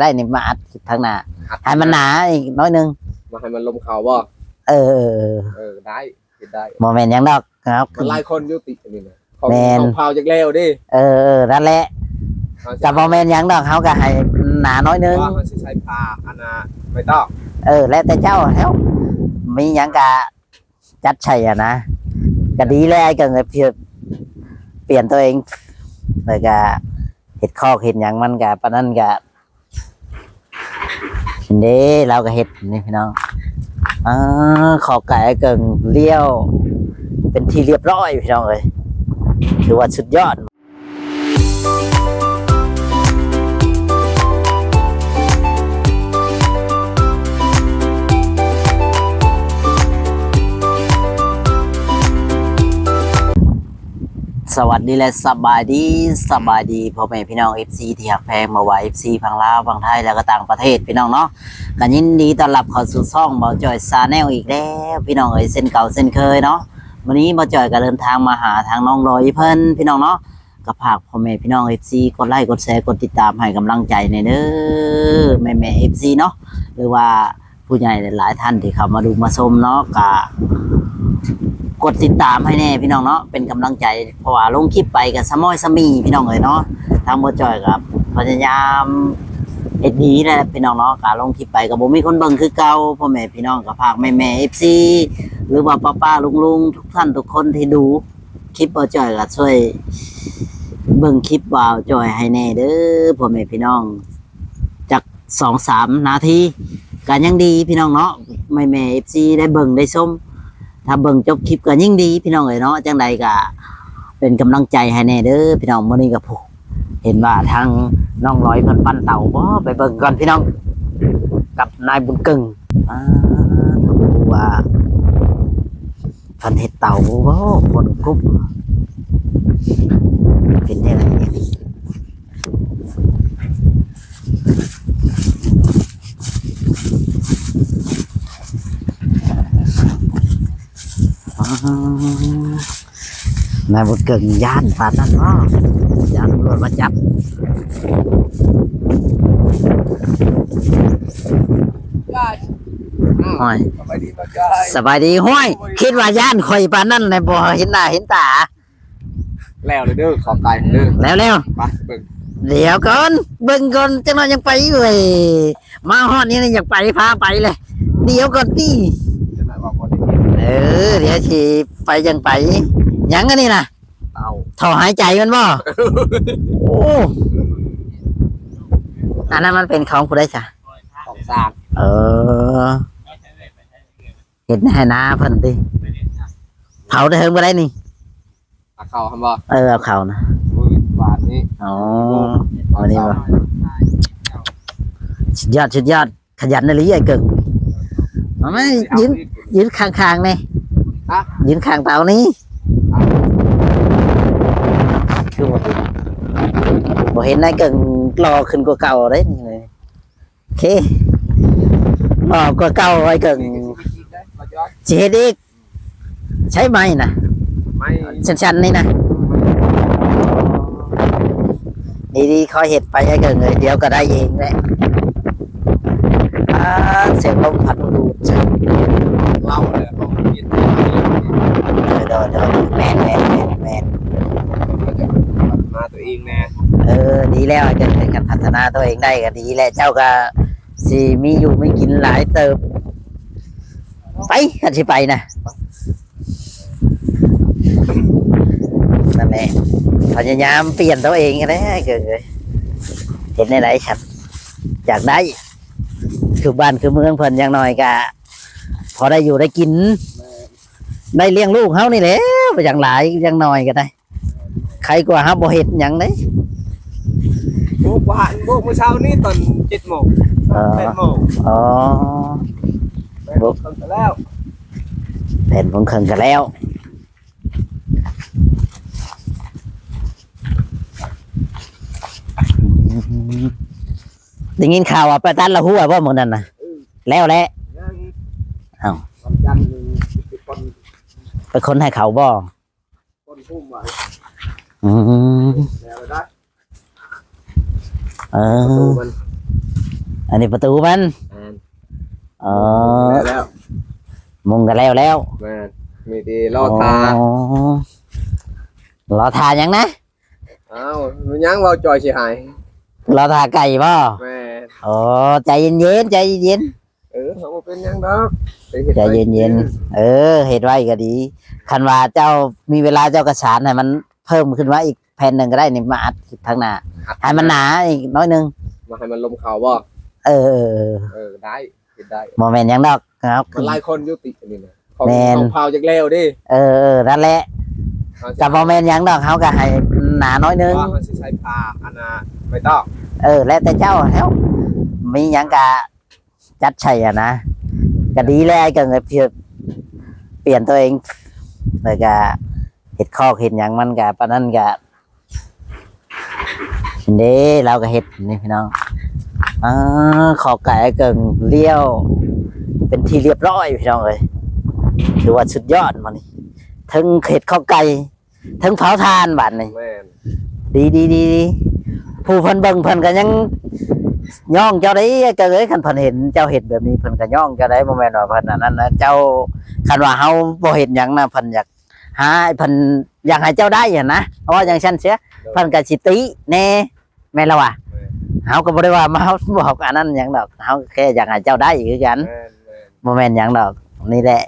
ໄດ້ນີ້ ມາອັດທາງໜ້າ ອັດ ໃຫ້ມັນໜາອີກໜ້ອຍໜຶ່ງ ມາໃຫ້ມັນລົມເຂົ້າບໍ່? ເອີ ເອີ ເອີ ເອີ ໄດ້ ເຮັດໄດ້ ບໍ່ແມ່ນຫຍັງດອກ ເຮົາ ມັນຫຼາຍຄົນຢູ່ຕິອັນນີ້ນະ ຂອງ ແມ່ນ ຂອງພາວຈັກແລ້ວເດ້ ເອີ ເອີ ນັ້ນແຫຼະ ເຮົາຊິ ກໍບໍ່ແມ່ນຫຍັງດອກ ເຮົາກໍໃຫ້ໜາໜ້ອຍໜຶ່ງ ວ່າເຮົາຊິໃສ່ຜ້າອັນນ່າ ໄມ້ຕອກ ເອີ ແລ້ວແຕ່ເຈົ້າແລ້ວ ມີຫຍັງກໍ ຈັດໃສ່ຫັ້ນນະ ກໍດີແລ້ວ ອ້າຍເກີງ ເພື່ອປ່ຽນຕົວເອງ ແລ້ວກໍເຮັດຄອກເຮັດຫຍັງມັນກໍປານນັ້ນກໍ ເຫັນເດ້ ລາວກໍເຮັດນີ້ພີ່ນ້ອງ ອາ ຄອກໄກ່ອ້າຍເກີງລ້ຽວເປັນທີ່ລຽບຮ້ອຍພີ່ນ້ອງເອີຍ ຖືວ່າສຸດຍອດ. ສະຫວັດດີ ແລະ ສະບາຍດີ ສະບາຍດີພໍ່ແມ່ພີ່ນ້ອງ ເອັຟຊີ ທີ່ຮັກແພງ ບໍ່ວ່າ ເອັຟຊີ ຝັ່ງລາວ ຝັ່ງໄທ ແລະ ກໍຕ່າງປະເທດ ພີ່ນ້ອງເນາະ. ກໍຍິນດີຕ້ອນຮັບເຂົ້າສູ່ຊ່ອງເບົາຈ້ອຍ Channel ອີກແລ້ວ ພີ່ນ້ອງເອີຍ ເຊັ່ນເກົ່າເຊັ່ນເຄີຍເນາະ. ມື້ນີ້ເບົາຈ້ອຍກໍເດີນທາງມາຫາທາງນ້ອງລອຍເພິ່ນ ພີ່ນ້ອງເນາະ. ກໍຝາກພໍ່ແມ່ພີ່ນ້ອງ ເອັຟຊີ ກົດໄລ ກົດແຊ ກົດຕິດຕາມໃຫ້ກຳລັງໃຈແດ່ເດີ ແມ່ໆ ເອັຟຊີ ເນາະ ຫຼືວ່າຜູ້ໃຫຍ່ຫຼາຍໆທ່ານທີ່ເຂົ້າມາດູມາຊົມເນາະ ກໍກົດຕິດຕາມໃຫ້ແດ່ພີ່ນ້ອງເນາະ ເປັນກຳລັງໃຈ ເພາະວ່າລົງຄລິບໄປກໍສະມ້ອຍສະໝີ່ພີ່ນ້ອງເອີຍເນາະ. ທາງເບົາຈ້ອຍກໍພະຍາຍາມເຮັດດີແຫຼະພີ່ນ້ອງເນາະ ກໍລົງຄລິບໄປກໍບໍ່ມີຄົນເບິ່ງຄືເກົ່າ. ພໍ່ແມ່ພີ່ນ້ອງກໍຝາກແມ່ໆ ເອັຟຊີ ຫຼືວ່າປ້າໆ ລຸງໆ ທຸກທ່ານທຸກຄົນທີ່ດູ ຄລິບເບົາຈ້ອຍກໍຊ່ວຍເບິ່ງຄລິບເບົາຈ້ອຍໃຫ້ແດ່ເດີພໍ່ແມ່ພີ່ນ້ອງ ຈັກສອງສາມນາທີກໍຍັງດີພີ່ນ້ອງເນາະ ແມ່ໆ ເອັຟຊີ ໄດ້ເບິ່ງໄດ້ຊົມ. ຖ້າເບິ່ງຈົບຄລິບກໍຍິ່ງດີພີ່ນ້ອງເອີຍເນາະ ຈັ່ງໃດກໍເປັນກຳລັງໃຈໃຫ້ແດ່ເດີພີ່ນ້ອງ. ມື້ນີ້ກໍ ເຫັນວ່າທາງນ້ອງລອຍເພິ່ນປັ່ນເຕົາບໍ່ ໄປເບິ່ງກ່ອນພີ່ນ້ອງ ກັບນາຍບຸນເກິ່ງ. ອາ ບໍ່ຮູ້ວ່າເພິ່ນເຮັດເຕົາບໍ່ ຄົນກຸບ ເປັນແນວໃດນີ້? ອາ ນາຍບຸນເກິ່ງຢ້ານປານນັ້ນເນາະ ຢ້ານຕຳຫຼວດມາຈັບ. ຫ້ອຍ ສະບາຍດີ ສະບາຍດີ. ຫ້ອຍ ຄິດວ່າຢ້ານຂ້ອຍປານນັ້ນແຫຼະ ບໍ່ເຫັນໜ້າເຫັນຕາ. ແລ້ວເດີ ຂໍໄກເດີ ແລ້ວໆ ໄປເບິ່ງ. ດຽວກ່ອນ ເບິ່ງກ່ອນ ຈັກໜ້ອຍຍັງໄປເວີຍ. ມາຮອດນີ້ຍັງຢາກໄປ ພາໄປເລີຍ. ດຽວກ່ອນຕິ ເອີ ດຽວຊິໄປຈັ່ງໄປ. ຫຍັງອັນນີ້ນະ? ເຕົາ ທໍ່ຫາຍໃຈມັນບໍ່? ໂອ້ ອັນນັ້ນມັນເປັນຂອງຜູ້ໃດຊະ? ຂອງຊ່າງ. ເອີ ເຮັດໃຫ້ນາເພິ່ນຕິ? ເຜົາແຕ່ເຫິງບໍ່ໄດ້ນີ້? ເອົາເຂົ້າຫັ້ນບໍ່? ເອີ ເອົາເຂົ້ານະ. ມື້ວານນີ້. ອໍ ມື້ນີ້ບໍ່? ສຸດຍອດ ສຸດຍອດ ຂະຫຍັນອີ່ຫຼີອ້າຍເກິ່ງ. ມາ ມາ ຢືນ ຢືນຂ້າງໆ ນີ້. ຮະ? ຢືນຂ້າງເຕົານີ້. ຄືບໍ່ເຫັນ ບໍ່ເຫັນອ້າຍເກິ່ງຫຼໍ່ຂຶ້ນກວ່າເກົ່າເດ້. ໂອເຄ ຫຼໍ່ກວ່າເກົ່າອ້າຍເກິ່ງ. ຊິເຮັດອີກ ໃຊ້ໄມ້ນະ? ໄມ້ ຊັ້ນໆ ນີ້ນະ? ດີໆ ຄ່ອຍເຮັດໄປອ້າຍເກິ່ງເອີຍ ດຽວກໍໄດ້ເອງແຫຼະ. ອາ ສຽງລົມພັດມາດູດໃສ່. ເວົ້າແຫຼະ ເວົ້າເປັນ. ໂດຍໆ ແມ່ນໆໆ ເຮົາຈະພັດທະນາຕົວເອງແດ່. ເອີ ດີແລ້ວ ຈະເປັນການພັດທະນາຕົວເອງໄດ້ກໍດີແຫຼະ ເຈົ້າກໍ ຊິມີຢູ່ມີກິນຫຼາຍເຕີບ. ໄປ ຄັນຊິໄປນະ. ນັ້ນແຫຼະ ພະຍາຍາມປ່ຽນຕົວເອງຫັ້ນແຫຼະເກີດເອີຍ. ເຮັດແນວໃດຊັ້ນ ຢາກໄດ້ຄືບ້ານຄືເມືອງເພິ່ນ ຢ່າງໜ້ອຍກະພໍໄດ້ຢູ່ໄດ້ກິນ ໄດ້ລ້ຽງລູກເຮົານີ້ແຫຼະ ຢ່າງຫຼາຍຢ່າງໜ້ອຍກໍໄດ້. ໄຄກວ່າເຮົາບໍ່ເຮັດຫຍັງເດ້. ໂບກ ວານໂບກມື້ເຊົ້ານີ້ຕອນເຈັດໂມງ ເອີ ແປດໂມງ. ອໍ ແປດໂມງເຄິ່ງກໍແລ້ວ ແປດໂມງເຄິ່ງກໍແລ້ວ. ໄດ້ຍິນຂ່າວວ່າໄປຕັດລະຫົວບໍ່ມື້ນັ້ນນະ? ເອີ ແລ້ວແຫຼະ. ຍັງ. ເອົ້າ ວັນຈັນນີ້ເປັນຄົນ ເປັນຄົນໃຫ້ເຂົາບໍ່? ຄົນຄຸ້ມໄວ້. ອືມ ແລ້ວໄດ້. ເອີ ປະຕູມັນ ອັນນີ້ປະຕູມັນ. ແມ່ນ. ອໍ ແລ້ວ ມຸງກໍແລ້ວແລ້ວ. ແມ່ນ. ມີແຕ່ລໍຖ້າ. ອໍ ລໍຖ້າຫຍັງນະ? ອ້າວ ແມ່ນຫຍັງເວົ້າຈ່ອຍຊິຫາຍ? ລໍຖ້າໄກ່ບໍ່? ແມ່ນ. ໂອ້ ໃຈເຢັນໆ ໃຈເຢັນໆ. ເອີ ເຮົາບໍ່ເປັນຫຍັງດອກ ໃຈເຢັນໆ. ເອີ ເຮັດໄວ້ກໍດີ. ຄັນວ່າເຈົ້າມີເວລາ ເຈົ້າກໍສານໃຫ້ມັນເພີ່ມຂຶ້ນມາອີກແຜ່ນໜຶ່ງກໍໄດ້ນີ້ ມາອັດທາງໜ້າ ໃຫ້ມັນໜາອີກໜ້ອຍໜຶ່ງ. ມາໃຫ້ມັນລົມເຂົ້າບໍ່? ເອີ ເອີ ເອີ ເອີ ໄດ້ ເຮັດໄດ້. ບໍ່ແມ່ນຫຍັງດອກ. ເຮົາ ມັນຫຼາຍຄົນຢູ່ຕິອັນນີ້ນະ. ແມ່ນ. ຂອງເຮົາພາວຈັກແລ້ວເດ້. ເອີ ເອີ ນັ້ນແຫຼະ. ກໍບໍ່ແມ່ນຫຍັງດອກ ເຮົາກໍໃຫ້ໜາໜ້ອຍໜຶ່ງ. ວ່າເຮົາຊິໃສ່ຜ້າອັນນ່າ ໄມ້ຕອກ. ເອີ ແລ້ວແຕ່ເຈົ້າແລ້ວ ມີຫຍັງກະຈັດໃສ່ຫັ້ນນະ ກະດີແລ້ວ. ກໍປ່ຽນຕົວເອງ ແລ້ວກະເຮັດຄອກເຮັດຫຍັງ ມັນກະປານນັ້ນກະ ເດ້ ລາວກໍເຮັດນີ້ພີ່ນ້ອງ. ອ່າ ຄອກໄກ່ອ້າຍເກີງລ້ຽວເປັນທີ່ລຽບຮ້ອຍພີ່ນ້ອງເອີຍ ຖືວ່າສຸດຍອດມື້ນີ້ ເທິງເຮັດຄອກໄກ່ ເທິງເຜົາຖ່ານບາດນີ້. ແມ່ນ. ດີໆ ຜູ້ເພິ່ນເບິ່ງເພິ່ນກໍຍັງຍ້ອງເຈົ້າໄດ໋ ອ້າຍເກີງເອີຍ. ຄັນເພິ່ນເຫັນເຈົ້າເຮັດແບບນີ້ ເພິ່ນກໍຍ້ອງເຈົ້າໄດ໋ ບໍ່ແມ່ນວ່າເພິ່ນອັນນັ້ນນະເຈົ້າ. ຄັນວ່າເຮົາບໍ່ເຮັດຫຍັງນະ ເພິ່ນຢາກ ຫາ ເພິ່ນຢາກໃຫ້ເຈົ້າໄດ້ຫັ້ນນະ ເວົ້າຈັ່ງຊັ້ນເສຍ. ໂດຍ. ເພິ່ນກໍຊິຕິແດ່ ແມ່ນລະວະ. ແມ່ນ. ເຮົາກໍບໍ່ໄດ້ວ່າມາບອກອັນນັ້ນຫຍັງດອກ ເຮົາແຄ່ຢາກໃຫ້ເຈົ້າໄດ້ຄືກັນ. ແມ່ນໆ. ບໍ່ແມ່ນຫຍັງດອກ ນີ້ແຫຼະ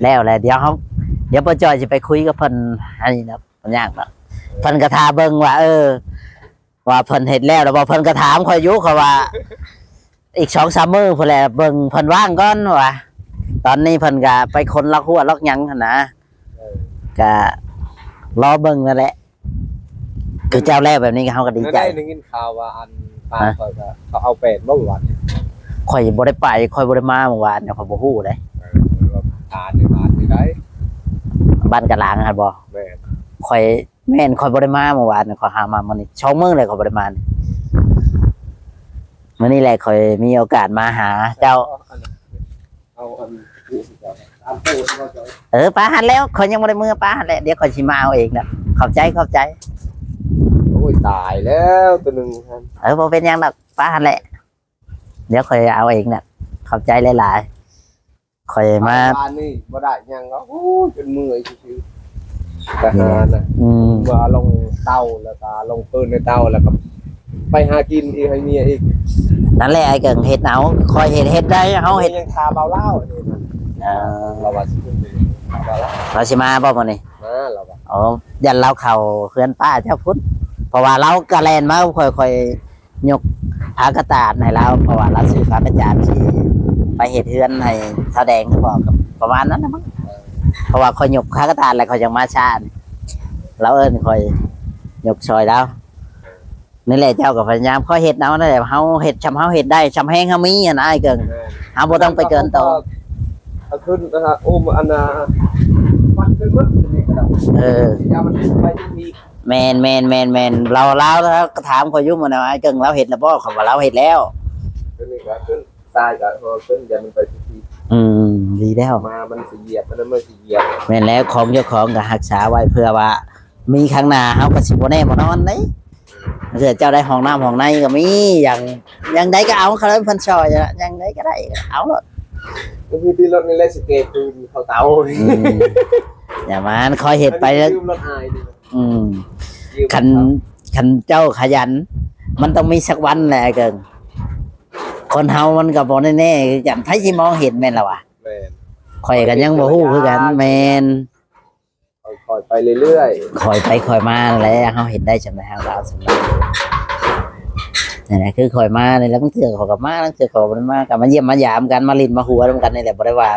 ແລ້ວແຫຼະ. ດຽວເຮົາ ດຽວປ້າຈ້ອຍຊິໄປຄຸຍກັບເພິ່ນໃຫ້ດອກ ບໍ່ຍາກດອກ. ເພິ່ນກໍຖ້າເບິ່ງວ່າ ເອີ ວ່າເພິ່ນເຮັດແລ້ວ ແລ້ວບໍ່ ເພິ່ນກໍຖາມຂ້ອຍຢູ່ ຂ້ອຍວ່າ ອີກສອງສາມມື້ພຸ້ນແຫຼະ ເບິ່ງເພິ່ນວ່າງກ່ອນວ່າ ຕອນນີ້ເພິ່ນກໍໄປຂົນລັອກຮົ້ວລັອກຫຍັງຫັ້ນນະ. ເອີ ກໍລໍເບິ່ງນັ້ນແຫຼະ ຄືເຈົ້າແລ້ວແບບນີ້ເຮົາກໍດີໃຈ. ໄດ້ຍິນຂ່າວວ່າອັນ ປາ ຮະ? ຂ້ອຍກໍເຂົາເອົາແປນບໍ່ວານນີ້? ຂ້ອຍບໍ່ໄດ້ໄປ ຂ້ອຍບໍ່ໄດ້ມາມື້ວານນີ້ ຂ້ອຍບໍ່ຮູ້ເດ້. ເອີ ປາຢູ່ບ້ານນີ້ໃດ ບ້ານກະລາງຫັ້ນບໍ່? ແມ່ນ. ຂ້ອຍ ແມ່ນ ຂ້ອຍບໍ່ໄດ້ມາມື້ວານ ຂ້ອຍຫາມາມື້ນີ້ ສອງມື້ແລ້ວຂ້ອຍບໍ່ໄດ້ມານີ້. ມື້ນີ້ແຫຼະຂ້ອຍມີໂອກາດມາຫາເຈົ້າ. ເອົາອັນ ເອີ ປາຫັ້ນແຫຼະ ຂ້ອຍຍັງບໍ່ໄດ້ເມືອ ປາຫັ້ນແຫຼະ ດຽວຂ້ອຍຊິມາເອົາເອງດອກ. ຂອບໃຈ ຂອບໃຈ. ໂອ້ຍ ຕາຍແລ້ວ ໂຕໜຶ່ງ. ເອີ ບໍ່ເປັນຫຍັງດອກ ປາຫັ້ນແຫຼະ ດຽວຂ້ອຍເອົາເອງດອກ. ຂອບໃຈຫຼາຍໆ. ຂ້ອຍມາ ວານນີ້ບໍ່ໄດ້ຫຍັງດອກ ໂອ້ຍ ຈົນເມື່ອຍຊື່ໆ ໄປຫານະ. ອືມ ວ່າລົງເຕົາ ແລ້ວກໍລົງເປີນໃນເຕົາ ແລ້ວກໍໄປຫາກິນອີກ ໃຫ້ເມຍອີກ. ນັ້ນແຫຼະ ອ້າຍເກີງເຮັດເອົາ ຂ້ອຍເຮັດ ເຮັດໄດ້ ເຮົາເຮັດ ຍັງຄາເບົາລາວນີ້ນະ. ເອີ ລາວວ່າຊິຂຶ້ນໄປຄາເບົາລາວ ລາວຊິມາບໍ່ມື້ນີ້? ມາ ລາວວ່າ. ອໍ ຢ້ານລາວເຂົ້າເຮືອນປ້າເຈົ້າພຸ້ນ ເພາະວ່າລາວກໍແລ່ນມາກັບຂ້ອຍ ຂ້ອຍ ຍົກຜ້າກະຕາດໃຫ້ລາວ ເພາະວ່າລາວຊື້ຜ້າກະຕາດທີ່ໄປເຮັດເຮືອນໃຫ້ສາວແດງ ກໍປະມານນັ້ນນະມັ້ງ. ເອີ ເພາະວ່າຂ້ອຍຍົກຜ້າກະຕາດແລ້ວຂ້ອຍຈັ່ງມາຊ້າ ລາວເອີ້ນຂ້ອຍຍົກຊ່ອຍລາວ. ນີ້ແຫຼະ ເຈົ້າກໍພະຍາຍາມ ຂ້ອຍເຮັດເອົານັ້ນແຫຼະ ເຮົາເຮັດຊ່ຳເຮົາເຮັດໄດ້ ຊ່ຳແຮງເຮົາມີຫັ້ນນະ ອ້າຍເກີງ. ເອີ ເຮົາບໍ່ຕ້ອງໄປເກີນໂຕ. ເອົາຂຶ້ນນະ ອຸ້ມອັນນ່າ ປັດຂຶ້ນໝົດນີ້ກໍໄດ້. ເອີ ຢ່າມັນໄປທີ່ ແມ່ນໆໆໆ ລາວ ລາວ ລາວກໍຖາມຂ້ອຍຢູ່ມື້ນັ້ນວ່າ ອ້າຍເກີງລາວເຮັດແລ້ວບໍ່? ຂ້ອຍວ່າລາວເຮັດແລ້ວ. ຕົວນີ້ກໍຂຶ້ນ ຊາຍກໍເອົາຂຶ້ນ ຢ່າມັນໄປທີ່ ອືມ ດີແລ້ວ ມາມັນຊິຢຽບ ມັນ ມັນຊິຢຽບ. ແມ່ນແລ້ວ ຂອງເຈົ້າຂອງກໍຮັກສາໄວ້ ເພື່ອວ່າມີຄັ້ງໜ້າເຮົາກໍຊິບໍ່ແນ່ບໍ່ນອນເດ້. ເທື່ອເຈົ້າໄດ້ຫ້ອງນ້ຳຫ້ອງໃນກໍມີ ຢ່າງ ຢ່າງໃດກໍເອົາ ຄັນເພິ່ນຊ່ອຍ ຢ່າງໃດກໍໄດ້ ເອົາໂລດ. ກໍຄືທີ່ລົດນີ້ແຫຼະ ຊິເກຄືນເຂົ້າເຕົາ. ອືມ ຢ່າມາ ຂ້ອຍເຮັດໄປແລ້ວ ຢືມລົດອ້າຍນີ້. ອືມ ຢືມ ຄັນ ເຂົາ ຄັນເຈົ້າຂະຫຍັນ ມັນຕ້ອງມີສັກວັນແຫຼະ ອ້າຍເກີງ. ຄົນເຮົາມັນກໍບໍ່ແນ່ໆຄືກັນ ໃຜຊິມອງເຫັນ ແມ່ນລະວະ? ແມ່ນ. ຂ້ອຍກໍຍັງບໍ່ຮູ້ຄືກັນ. ແມ່ນ. ຄ່ອຍໆໄປເລື້ອຍໆ ຄ່ອຍໄປຄ່ອຍມາແຫຼະ ເຮົາເຮັດໄດ້ສ່ຳໃດເຮົາກໍເອົາສ່ຳນັ້ນ. ນັ້ນແຫຼະ ຄືຂ້ອຍມານີ້ລະ ບາງເທື່ອຂ້ອຍກໍມາ ບາງເທື່ອຂ້ອຍບໍ່ໄດ້ມາ ກໍມາຢ້ຽມມາຢາມກັນ ມາຫຼິ້ນມາຫົວນຳກັນນີ້ແຫຼະ. ບໍ່ໄດ້ວ່າ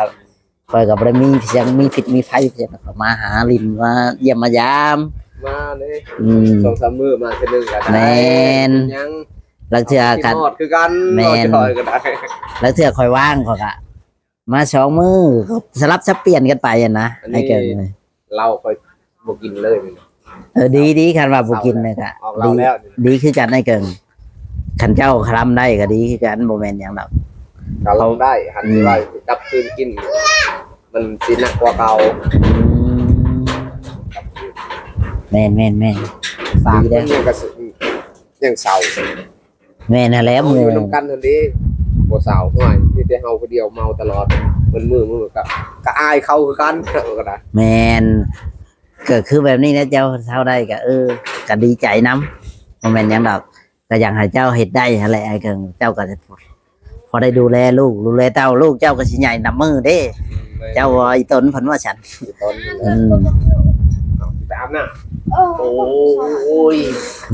ຂ້ອຍກໍບໍ່ໄດ້ມີຫຍັງ ມີພິດມີໄພຫຍັງ ກໍມາຫາຫຼິ້ນ ມາຢ້ຽມມາຢາມ ມາເດ້. ອືມ ສອງສາມມື້ມາເທື່ອໜຶ່ງກໍໄດ້. ແມ່ນ. ເປັນຫຍັງ ລາງເທື່ອ ເຮົາກໍຄິດຮອດຄືກັນ. ແມ່ນ. ເຮົາຊິຮອດກໍໄດ້. ລາງເທື່ອຂ້ອຍວ່າງ ຂ້ອຍກໍ ມາສອງມື້ ສະຫຼັບສັບປ່ຽນກັນໄປຫັ້ນນະ. ອັນນີ້ ອ້າຍເກີງ ເຫຼົ້າຂ້ອຍບໍ່ກິນເລີຍ. ເອີ ດີໆ ຄັນວ່າບໍ່ກິນນີ້ກະ ອອກເຫຼົ້າແລ້ວ ດີຄືກັນ ອ້າຍເກີງ. ຄັນເຈົ້າຄະລຳໄດ້ກະດີຄືກັນ ບໍ່ແມ່ນຫຍັງດອກ. ກະລອງໄດ້ ຄັນ ອືມ ຊິວ່າກັບຄືນກິນ ມັນຊິໜັກກວ່າເກົ່າ. ອືມ ແມ່ນໆໆ ສາກ ດີເດ້ ມັນຍັງກະ ຍັງເຊົາ. ແມ່ນຫັ້ນແຫຼະ ເຮົາຢູ່ນຳກັນຫັ້ນເດ້ ຜູ້ສາວ ຫ້ວຍ ມີແຕ່ເຮົາຜູ້ດຽວເມົາຕະຫຼອດ ເບິດມື້ ມື້ກໍ ກໍອາຍເຂົາຄືກັນ ເຮົາກໍໄດ້ ແມ່ນ ກໍຄືແບບນີ້ແຫຼະ ເຈົ້າເຊົາໄດ້ກໍ ເອີ ກໍດີໃຈນຳ ບໍ່ແມ່ນຫຍັງດອກ ກໍຢາກໃຫ້ເຈົ້າເຮັດໄດ້ຫັ້ນແຫຼະ ອ້າຍເກີງ ເຈົ້າກໍ ພໍໄດ້ດູແລລູກ ດູແລເຕົ້າ ລູກເຈົ້າກໍຊິໃຫຍ່ນຳມື້ເດ້ ເຈົ້າວ່າອີ່ຕົນເພິ່ນວ່າຊັ້ນ ອີ່ຕົນ ອືມ ເອົາໄປອາບນ້ຳ ໂອ້ຍ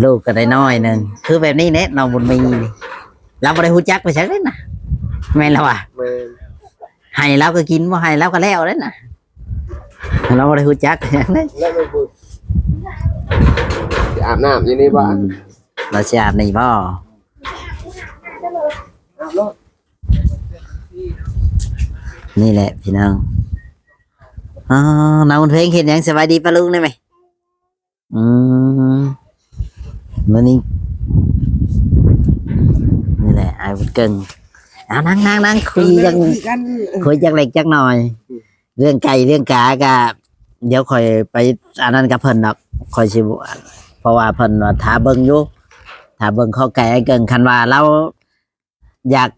ລູກກໍໄດ້ນ້ອຍໜຶ່ງ ຄືແບບນີ້ແຫຼະ ນ້ອງບຸນມີນີ້ ລາວບໍ່ໄດ້ຮູ້ຈັກໄປໃສເລີຍນະ ແມ່ນລະວະ ແມ່ນ ໃຫ້ລາວກໍກິນ ບໍ່ໃຫ້ລາວກໍແລ້ວເດ້ນະ ລາວບໍ່ໄດ້ຮູ້ຈັກຫຍັງເລີຍ ແລ້ວມັນບໍ່ ຊິອາບນ້ຳຢູ່ນີ້ບໍ່ ອືມ ລາວຊິອາບນີ້ບໍ່ ອາບໂລດ ນີ້ແຫຼະພີ່ນ້ອງ ອໍ ນ້ອງບຸນເພັງເຮັດຫຍັງ ສະບາຍດີປ້າລຸງໄດ້ໄໝ? ອືມ ມື້ນີ້ ນີ້ແຫຼະ ອ້າຍບຸນເກີງ ເອົາ ນັ່ງໆໆ ຄຸຍ ເອີ ນັ່ງ ນັ່ງຄຸຍກັນ ເອີ ຄຸຍຈັກເລັກຈັກນ້ອຍ ເລື່ອງໄກ່ເລື່ອງກາກະ ດຽວຂ້ອຍໄປອັນນັ້ນກັບເພິ່ນດອກ ຂ້ອຍຊິ ເພາະວ່າເພິ່ນວ່າຖ້າເບິ່ງຢູ່ ຖ້າເບິ່ງຄອກໄກ່ອ້າຍເກີງ ຄັນວ່າລາວຢາກ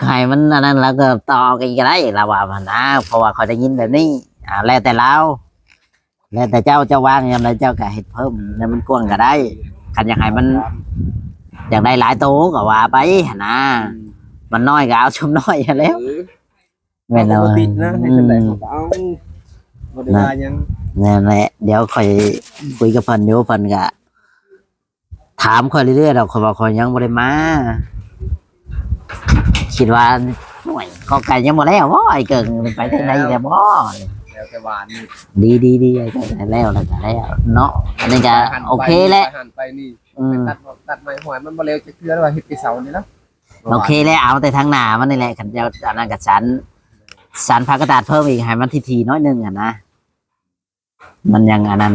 ໃຫ້ມັນອັນນັ້ນ ລາວກໍຕໍ່ອອກອີກກໍໄດ້ລາວວ່າຫັ້ນນະ ເພາະວ່າຂ້ອຍໄດ້ຍິນແບບນີ້ ອ່າ ແລ້ວແຕ່ລາວ ແລ້ວແຕ່ເຈົ້າ ເຈົ້າວ່າງຍາມໃດເຈົ້າກໍເຮັດເພີ່ມໃຫ້ມັນກວ້າງກໍໄດ້ ຄັນຢາກໃຫ້ມັນ ຢາກໄດ້ຫຼາຍໂຕກໍວ່າໄປຫັ້ນນະ ມັນນ້ອຍກໍເອົາຊຸມນ້ອຍຫັ້ນແຫຼ້ວ ເອີ ແມ່ນແລ້ວ ເຮົາກໍບໍ່ຕິດນະ ເຮັດຈັ່ງໃດເຮົາກໍເອົາ ບໍ່ໄດ້ວ່າຫຍັງ ນັ້ນແຫຼະ ດຽວຂ້ອຍຄຸຍກັບເພິ່ນຢູ່ ເພິ່ນກໍ ຖາມຂ້ອຍເລື້ອຍໆດອກ ຂ້ອຍວ່າຂ້ອຍຍັງບໍ່ໄດ້ມາ ຄິດວ່າ ໂອ້ຍ ກໍໄກ່ຍັງບໍ່ແລ້ວບໍ່ ອ້າຍເກີງ ໄປທາງໃດແລ້ວບໍ່ ແລ້ວແຕ່ວ່ານີ້ ດີໆໆ ອ້າຍເກີງ ແລ້ວແລ້ວກໍແລ້ວເນາະ ອັນນີ້ກໍໂອເຄແຫຼະ ໄປຫັ້ນໄປນີ້ ອືມ ໄປຕັດ ຕັດໄມ້ຫ້ວຍ ມັນບໍ່ແລ້ວຈັກເທື່ອ ວ່າເຮັດແຕ່ເຊົ້ານີ້ນະ ໂອເຄແຫຼະ ເອົາແຕ່ທາງໜ້າມັນນີ້ແຫຼະ ຄັນເຈົ້າອັນນັ້ນກໍສັນ ສັນຜ້າກະດາດເພີ່ມອີກ ໃຫ້ມັນຖີ່ໆໜ້ອຍໜຶ່ງຫັ້ນນະ. ມັນຍັງອັນນັ້ນ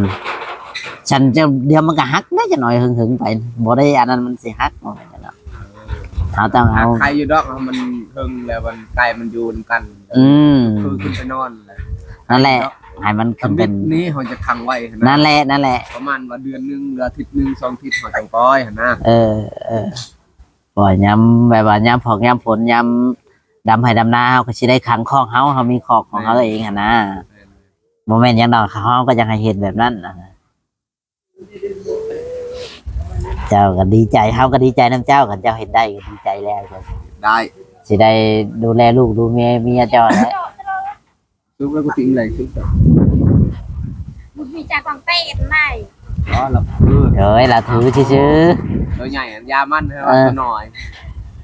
ສັນຈະ ດຽວມັນກໍຫັກໄດ໋ ຈັກໜ້ອຍເຫິງໆໄປ ບໍ່ໄດ້ອັນນັ້ນມັນຊິຫັກ ເຮົາຕ້ອງເອົາ ໃຄຢູ່ດອກ ມັນເຫິງແລ້ວ ມັນໃກ້ ມັນຢູ່ນຳກັນ ອືມ ຄືຂຶ້ນໄປນອນແຫຼະ ນັ້ນແຫຼະ ໃຫ້ມັນຂຶ້ນເປັນ ນີ້ເຮົາຈະຂັງໄວ້ຫັ້ນນະ ນັ້ນແຫຼະ ນັ້ນແຫຼະ ປະມານວ່າເດືອນໜຶ່ງ ຫຼືອາທິດໜຶ່ງ ສອງອາທິດ ເຮົາຈັ່ງປ່ອຍຫັ້ນນະ ເອີ ເອີ. ເພາະວ່າຍາມ ແບບວ່າຍາມພອກຍາມຝົນ ຍາມດຳໄຮ່ດຳນາ ເຮົາກໍຊິໄດ້ຂັງຄອກເຮົາ ເຮົາມີຄອກຂອງເຮົາເອງຫັ້ນນະ ແມ່ນ ບໍ່ແມ່ນຫຍັງດອກ ເຮົາກໍຢາກໃຫ້ເຮັດແບບນັ້ນນະ ເຈົ້າກໍດີໃຈ ເຮົາກໍດີໃຈນຳເຈົ້າ ຄັນເຈົ້າເຮັດໄດ້ກໍດີໃຈແລ້ວ ໄດ້ ຊິໄດ້ດູແລລູກດູເມຍ ເມຍເຈົ້າແຫຼະ. ຄືວ່າກູຕິງໄດ້ຄືກັນ ບໍ່ມີຈັກຂອງເຕະໄດ້ ອໍ ລະຄື ໂດຍ ລະຖືຊື່ໆ ໂຕໃຫຍ່ອັນຢາມັນ ເອີ ໂຕນ້ອຍ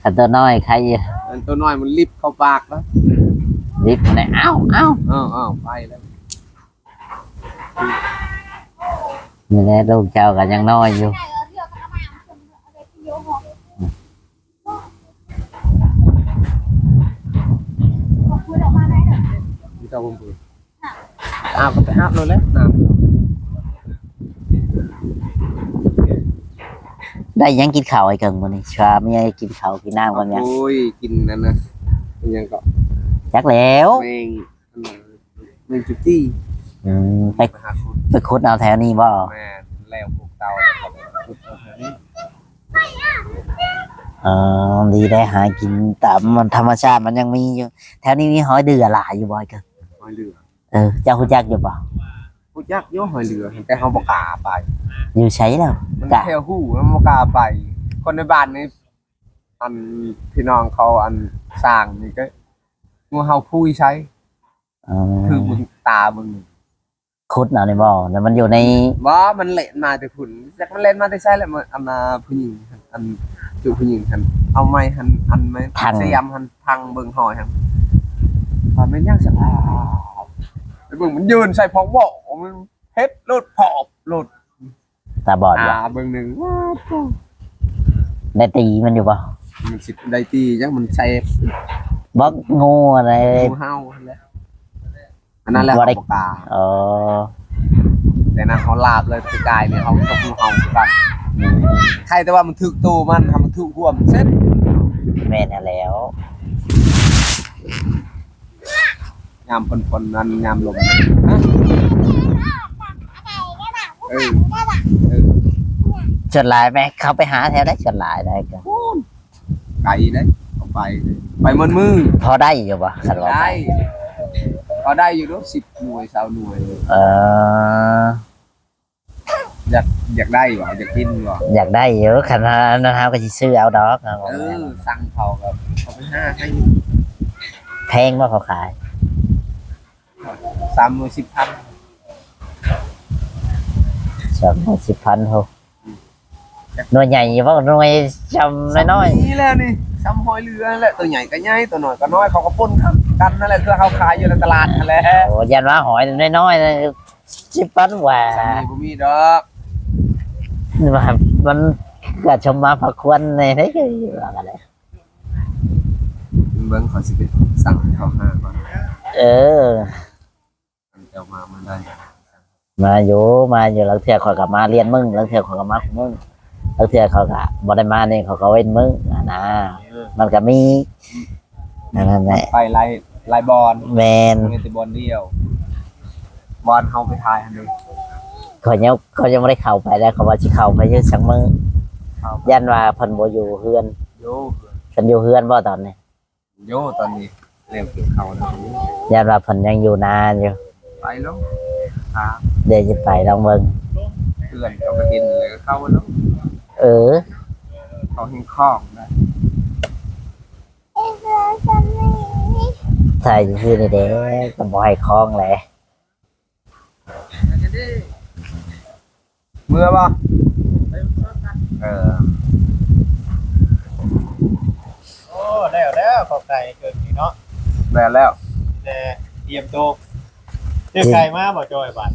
ຄັນໂຕນ້ອຍໃຄຢູ່ ອັນໂຕນ້ອຍມັນລິບເຂົ້າປາກແລ້ວ ລິບແລ້ວ ເອົ້າ ເອົ້າ ເອີ ເອົ້າ ໄປແລ້ວ ນີ້ແຫຼະ ລູກເຈົ້າກໍຍັງນ້ອຍຢູ່. ມີແຕ່ຫົວປືນ ອາບກໍໄປອາບໂລດແຫຼະ ນ້ຳ ໄດ້ຫຍັງກິນເຂົ້າ ອ້າຍເກີງ ມື້ນີ້? ຊວນເມຍກິນເຂົ້າກິນນ້ຳກັບຫຍັງ? ໂອ້ຍ ກິນອັນນະ ອີຫຍັງກໍ ຈັກແລ້ວ ແມງ ອັນນັ້ນ ແມງຈຸດຈີ່ ອືມ ໄປ ໄປຫາຂຸດ ໄປຂຸດເອົາແຖວນີ້ບໍ່? ແມ່ນ ແລ້ວພວກເຕົາແລ້ວກໍໄປຂຸດເອົາແຖວນີ້ ເອີ ດີໄດ໋ ຫາກິນຕາມທຳມະຊາດມັນຍັງມີຢູ່ ແຖວນີ້ມີຫອຍເດືອຫຼາຍຢູ່ບໍ່ ອ້າຍເກີງ? ຫອຍເດືອ ເອີ ເຈົ້າຮູ້ຈັກຢູ່ບໍ່? ຮູ້ຈັກຢູ່ຫອຍເດືອ ແຕ່ເຮົາບໍ່ກ້າໄປ ຢູ່ໃສແລ້ວ? ມັນແຖວຮູ ເຮົາບໍ່ກ້າໄປ ຄົນໃນບ້ານນີ້ ອັນ ພີ່ນ້ອງເຂົາ ອັນ ສ້າງນີ້ກໍ ໝູ່ເຮົາພູຢູ່ໃສ? ອໍ ຄືເບິ່ງຕາເບິ່ງ ຂຸດເອົານີ້ບໍ່? ແລ້ວມັນຢູ່ໃນ ບໍ່ ມັນແລ່ນມາແຕ່ພຸ້ນ ຈັກມັນແລ່ນມາແຕ່ໃສແຫຼະ ອັນນ່າ ຜູ້ຍິງ ອັນຈຸຜູ້ຍິງຫັ້ນ ເອົາໄມ້ຫັ້ນ ອັນໄມ້ສະຫຍາມຫັ້ນ ພັງເບິ່ງຫອຍຫັ້ນ ວ່າແມ່ນຫຍັງຊັ້ນ ໄປເບິ່ງມັນຢືນໃສ່ພອກເບາະ ມັນເຮັດໂລດ ພອບໂລດ. ຕາບອດບໍ່? ຕາເບິ່ງໜຶ່ງ ໄດ້ຕີມັນຢູ່ບໍ່? ມັນຊິໄດ້ຕີຫຍັງ ມັນແສບ ບໍ່ ງູອະໄລ ງູເຫົ່າຫັ້ນແຫຼະ ອັນນັ້ນແຫຼະ ບໍ່ໄດ້ ເຮົາບໍ່ກ້າ ເອີ ແຕ່ນັ້ນເຮົາລາບເລີຍ ປີກາຍນີ້ເຮົາຕົກງູເຫົ່າຄືກັນ ອືມ ໃຄແຕ່ວ່າມັນຖືກໂຕມັນ ຖ້າມັນຖືກຫົວມັນເສັດ ແມ່ນຫັ້ນແຫຼ້ວ. ຍາມຝົນໆ ນັ້ນ ຍາມລົມ ຮະ ເອີ ເອີ ສ່ວນຫຼາຍແມ່ເຂົາໄປຫາແຖວໃດ ສ່ວນຫຼາຍໄດ້ກໍ ພຸ້ນ ກເດ້ ເຮົາໄປ ໄປໝົດມື້. ພໍໄດ້ຢູ່ບໍ່ ຄັນວ່າໄປ? ໄດ້ ພໍໄດ້ຢູ່ດອກ ສິບໜ່ວຍ ຊາວໜ່ວຍ. ເອີ ຢາກ ຢາກໄດ້ບໍ່ ຢາກກິນບໍ່? ຢາກໄດ້ຢູ່ ຄັນວ່ານັ້ນເຮົາກໍຊິຊື້ເອົາດອກ. ເອີ ສັ່ງເຂົາກໍເຂົາໄປຫາໃຫ້. ແພງບໍ່ເຂົາຂາຍ? ສາມໜ່ວຍສິບພັນ. ສາມໜ່ວຍສິບພັນ ໂຫ ໜ່ວຍໃຫຍ່ຢູ່ບໍ່? ໜ່ວຍຊ່ຳນ້ອຍໆ ນີ້ແຫຼະນີ້ ຊ່ຳຫອຍເຫຼືອຫັ້ນແຫຼະ. ໂຕໃຫຍ່ກໍໃຫຍ່ ໂຕນ້ອຍກໍນ້ອຍ ເຂົາກໍປົນກັນຫັ້ນແຫຼະ ຄືເຮົາຂາຍຢູ່ໃນຕະຫຼາດຫັ້ນແຫຼະ. ໂອ້ ຢ້ານວ່າຫອຍນ້ອຍໆ ສິບພັນກວ່າ ຊ່ຳນີ້ບໍ່ມີດອກ. ມັນ ມັນກໍຊົມມາພາຄວນໃນ ໃນ ວ່າກັນແຫຼະ. ເບິ່ງ ຂ້ອຍຊິໄປສັ່ງເຂົ້າຫາກ່ອນ. ເອີ ເຈົ້າມາມື້ໃດ? ມາຢູ່ ມາຢູ່ ລາງເທື່ອຂ້ອຍກໍມາລຽນມື້ ລາງເທື່ອຂ້ອຍກໍມາຄູ່ມື້ ລາງເທື່ອເຂົາກໍບໍ່ໄດ້ມານີ້ ເຂົາກໍເວັ້ນມື້ຫັ້ນນະ. ເອີ ມັນກໍມີ ອັນນັ້ນແຫຼະ ໄປຫຼາຍ ຫຼາຍບ່ອນ. ແມ່ນ ບໍ່ແມ່ນແຕ່ບ່ອນດຽວ ບ່ອນເຮົາໄປຖ່າຍຫັ້ນເດ້. ຂ້ອຍຍັງ ຂ້ອຍຍັງບໍ່ໄດ້ເຂົ້າໄປເດ້ ເຂົາວ່າຊິເຂົ້າໄປຢູ່ສັກມື້. ຢ້ານວ່າເພິ່ນບໍ່ຢູ່ເຮືອນ. ຢູ່ເຮືອນ ເພິ່ນຢູ່ເຮືອນບໍ່ຕອນນີ້? ຢູ່ ຕອນນີ້ແລ້ວກິນເຂົ້າແລ້ວ. ຢ້ານວ່າເພິ່ນຍັງຢູ່ນາຢູ່. ໄປລົງ ດຽວຊິໄປລອງເບິ່ງ. ເພື່ອນເຂົາກໍເຫັນແລ້ວເຂົາລົງ. ເອີ ເຂົາແຮ່ງຄອງນະ. ໃສ່ຊື່ນີ້ເດ້ ກໍບໍ່ໃຫ້ຄອງແຫຼະ. ເມືອບໍ່? ເອີ ໂອ້ ແລ້ວແລ້ວ ຂອບໃຈເກີນນີ້ເນາະ. ແລ້ວແລ້ວ ແຕ່ຕຽມໂຕ. ຊື້ໄກ່ມາບໍ່ຈ່ອຍບາດ?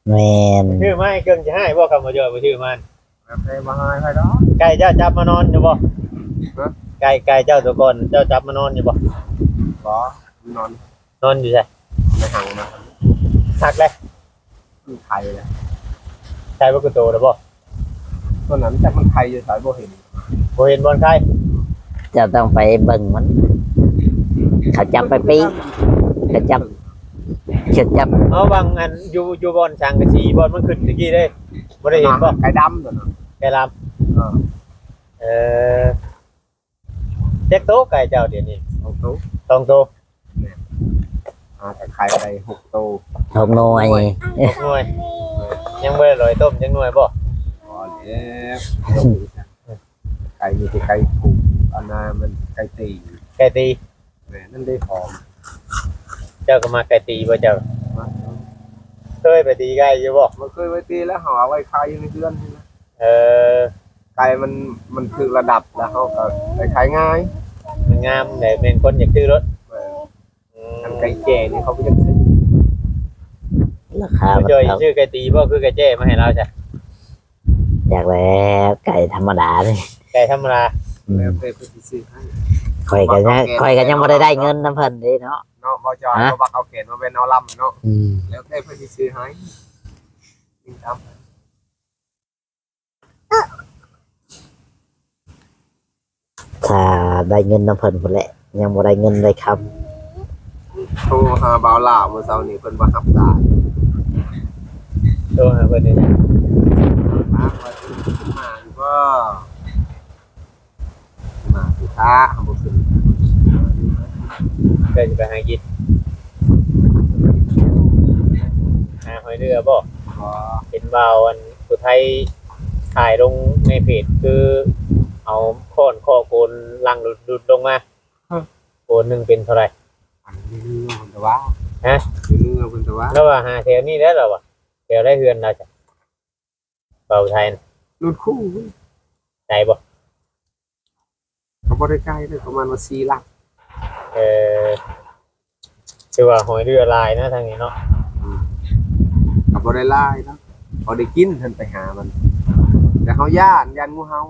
ແມ່ນ ຊື້ມາໃຫ້ເກີນຊິໃຫ້ບໍ່ ຄຳວ່າຈ່ອຍບໍ່ຊື້ມາ? ແບບໃດບໍ່ໃຫ້ໃຜດອກ. ໄກ່ເຈົ້າຈັບມານອນຢູ່ບໍ່? ຮະ? ໄກ່ ໄກ່ເຈົ້າຕົວກ່ອນ ເຈົ້າຈັບມານອນຢູ່ບໍ່? ບໍ່ ນອນ ນອນຢູ່ໃສ? ໃນຮັງນະ. ຄັກເດ້. ມັນໄຂ່ແຫຼະ. ໄຂ່ບໍ່ຄືໂຕແລ້ວບໍ່? ຕົວນັ້ນຈັກມັນໄຂ່ຢູ່ໃສ ບໍ່ເຫັນ ບໍ່ເຫັນບ່ອນໄຂ່. ເຈົ້າຕ້ອງໄປເບິ່ງມັນ ເຂົາຈັບໄປປີ້ ເຂົາຈັບ ເຂົາຈັບ. ເອົາ ຫວ່າງອັນຢູ່ ຢູ່ບ່ອນສັງກະສີ ບ່ອນມັນຂຶ້ນຕະກີ້ເດ້ ບໍ່ໄດ້ເຫັນບໍ່? ໄກ່ດຳຕົວນັ້ນ ໄກ່ດຳ. ເອີ ເອີ ຈັກໂຕໄກ່ເຈົ້າດຽວນີ້? ສອງໂຕ ສອງໂຕ. ແມ່ນ ຫາກໍໄຂ່ໄດ້ຫົກໂຕ ຫົກໜ່ວຍ ຫົກໜ່ວຍ. ຍັງບໍ່ໄດ້ລອຍຕົ້ມຈັກໜ່ວຍບໍ່? ບໍ່ແລ້ວ ໄກ່ມີແຕ່ໄກ່ຜູກ ອັນນັ້ນມັນໄກ່ຕີ ໄກ່ຕີ. ແມ່ນ ນັ້ນໄດ້ຫອມ. ເຈົ້າກໍມັກໄກ່ຕີບໍ່ເຈົ້າ? ມັກ. ເຄີຍໄປຕີໄກ່ຢູ່ບໍ່? ມັນເຄີຍໄປຕີແລ້ວ ເຮົາເອົາໄວ້ຂາຍຢູ່ໃນເຮືອນນີ້ນະ. ເອີ ໄກ່ມັນ ມັນຖືກລະດັບແລ້ວ ເຮົາກໍໄດ້ຂາຍງ່າຍ. ມັນງາມແຫຼະ ແມ່ນຄົນຢາກຊື້ໂລດ. ແມ່ນ. ອືມ ອັນໄກ່ແຈ້ນີ້ເຂົາກໍຢາກຊື້. ລາຄາມັນ ເຈົ້າຊິຊື້ໄກ່ຕີບໍ່ ຄືໄກ່ແຈ້ມາໃຫ້ລາວຊະ? ຢາກແລ້ວ ໄກ່ທຳມະດານີ້ ໄກ່ທຳມະດາ. ອືມ ແລ້ວແຕ່ເພິ່ນຊິຊື້ໃຫ້. ຂ້ອຍກໍຍັງ ຂ້ອຍກໍຍັງບໍ່ໄດ້ໄດ້ເງິນນຳເພິ່ນເດ້ເນາະ ເນາະ. ບໍ່ຈອຍ ຮະ? ບໍ່ບັກເອົາແຂນມາເປັນເອົາລຳເນາະ. ອືມ ແລ້ວແຕ່ເພິ່ນຊິຊື້ໃຫ້. ຖ້າໄດ້ເງິນນຳເພິ່ນພຸ້ນແຫຼະ ຍັງບໍ່ໄດ້ເງິນໄດ້ຄຳ. ໂທຫາບ່າວຫຼ້າມື້ເຊົ້ານີ້ ເພິ່ນບໍ່ຮັບສາຍ. ໂທຫາເພິ່ນໄດ້ຫຍັງ? ຖາມວ່າຊິມາຢູ່ບໍ່? ມາຄືຖ້າເຮົາບໍ່ຂຶ້ນ ເຈົ້າຊິໄປຫາກິນ ຫາຫອຍເຫຼືອບໍ່? ບໍ່. ເຫັນບ່າວອັນຜູ້ໄທຖ່າຍລົງໃນເພຈ ຄືເອົາຄ້ອນເຄາະໂກນຫຼັງຫຼຸດໆລົງມາ. ຮະ? ໂກນໜຶ່ງເປັນເທົ່າໃດ? ອັນນີ້ເງິນເພິ່ນຕະວ່າ. ຮະ? ນີ້ເງິນເພິ່ນຕະວ່າ. ລາວວ່າຫາແຖວນີ້ແຫຼະ ລາວວ່າ. ແຖວໃດເຮືອນລາວ? ບ່າວໄທນະ ລົດຄູ່. ໄກບໍ່? ກໍບໍ່ໄດ້ໄກເດ້ ປະມານວ່າສີ່ຫຼັກ. ເອີ ຖືວ່າຫອຍເຫຼືອຫຼາຍນະທາງນີ້ເນາະ. ອືມ ກໍບໍ່ໄດ້ຫຼາຍເນາະ ພໍໄດ້ກິນຫັ້ນ ໄປຫາມັນ. ແຕ່ເຮົາຢ້ານ ຢ້ານງູເຫົ່າ.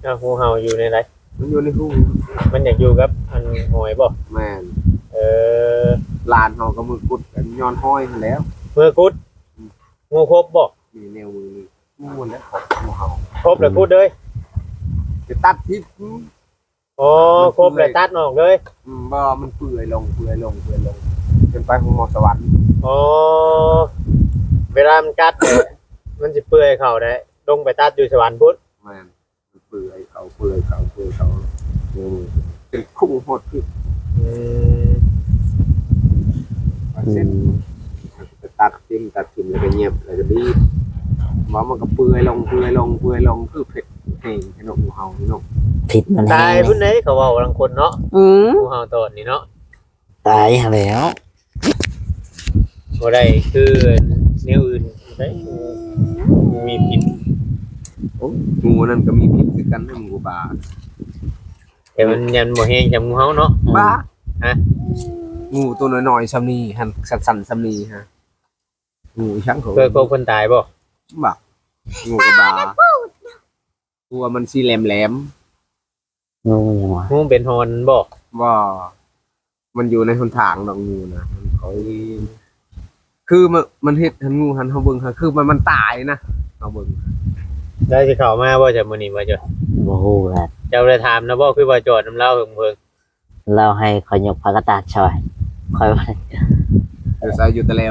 ເອົາ ງູເຫົ່າຢູ່ໃນໃດ? ມັນຢູ່ໃນຮູ. ມັນຢາກຢູ່ກັບອັນຫອຍບໍ່? ແມ່ນ. ເອີ ຫຼານເຮົາກໍມືກຸດກັນຍ້ອນຫອຍຫັ້ນແຫຼ້ວ. ມືກຸດ? ອືມ. ງູຄົບບໍ່? ນີ້ແນວມືນີ້ ງູແຫຼະ ຂອງໝູ່ເຮົາ. ຄົບແລ້ວກຸດເລີຍ? ຈະຕັດທິບ. ອໍ ມັນເປື່ອຍ ຄົບແລ້ວຕັດອອກເລີຍ? ອືມ ບໍ່ ມັນເປື່ອຍລົງ ເປື່ອຍລົງ ເປື່ອຍລົງ ຈົນໄປໂຮງໝໍສະຫວັນ. ອໍ ເວລາມັນກັດ ມັນຊິເປື່ອຍເຂົ້າໄດ໋ ລົງໄປຕັດຢູ່ສະຫວັນພຸ້ນ. ແມ່ນ. ເປື່ອຍເຂົ້າ ເປື່ອຍເຂົ້າ ເປື່ອຍເຂົ້າ. ອືມ ເປັນຄຸ້ງຮອດພີ້. ອືມ ວ່າເສັດ ອືມ ຕັດຖິ້ມ ຕັດຖິ້ມແລ້ວກໍຫຍັບ ແລ້ວກໍດີດ ວ່າມັນກໍເປື່ອຍລົງ ເປື່ອຍລົງ ເປື່ອຍລົງ ຄືເຜັດແຮງແທ້ເນາະ ໝູເຫົ່ານີ້ເນາະ. ພິດມັນແຮງ ຕາຍພຸ້ນເດ້ ເຂົາເວົ້າລາງຄົນເນາະ. ອືມ ໝູເຫົ່າຕອນນີ້ເນາະ ຕາຍຫັ້ນແຫຼ້ວ. ບໍ່ໄດ້ຄືແນວອື່ນເດ້ ມີພິດ. ໂອ້ ໝູນັ້ນກໍມີພິດຄືກັນ ໝູປ່າ. ແຕ່ມັນຍັງບໍ່ແຮງຈຳໝູເຮົາເນາະ. ອືມ ບ້າ ຮະ ໝູໂຕນ້ອຍໆຊ່ຳນີ້ຫັ້ນ ສັ້ນໆຊ່ຳນີ້ຮະ ໝູອີຫຍັງເຂົາ ເພື່ອຄົນຕາຍບໍ່? ບ້າ ໝູກໍບ້າ ຕົວມັນຊິແຫຼມໆ. ງູຫຍັງວະ? ງູເປັນຫອນບໍ່? ບໍ່ ມັນຢູ່ໃນຫົນທາງດອກ ງູນະ ມັນເຂົາ ຄືມັນ ມັນເຮັດຫັ້ນ ງູຫັ້ນ ເຮົາເບິ່ງຫັ້ນ ຄືມັນ ມັນຕາຍນະ ເຮົາເບິ່ງ. ແລ້ວຊິເຂົ້າມາບໍ່ຈະມື້ນີ້ ບໍ່ຈະ? ບໍ່ຮູ້ແຫຼະ. ເຈົ້າໄດ້ຖາມນະບໍ່? ຄືວ່າຈອດນຳລາວເຫິງໆ ລາວໃຫ້ຂ້ອຍຍົກຜ້າກະຕາດຊ່ອຍ ຂ້ອຍວ່າ ຢູ່ໃສ? ຢູ່ແຕ່ແລ້ວ.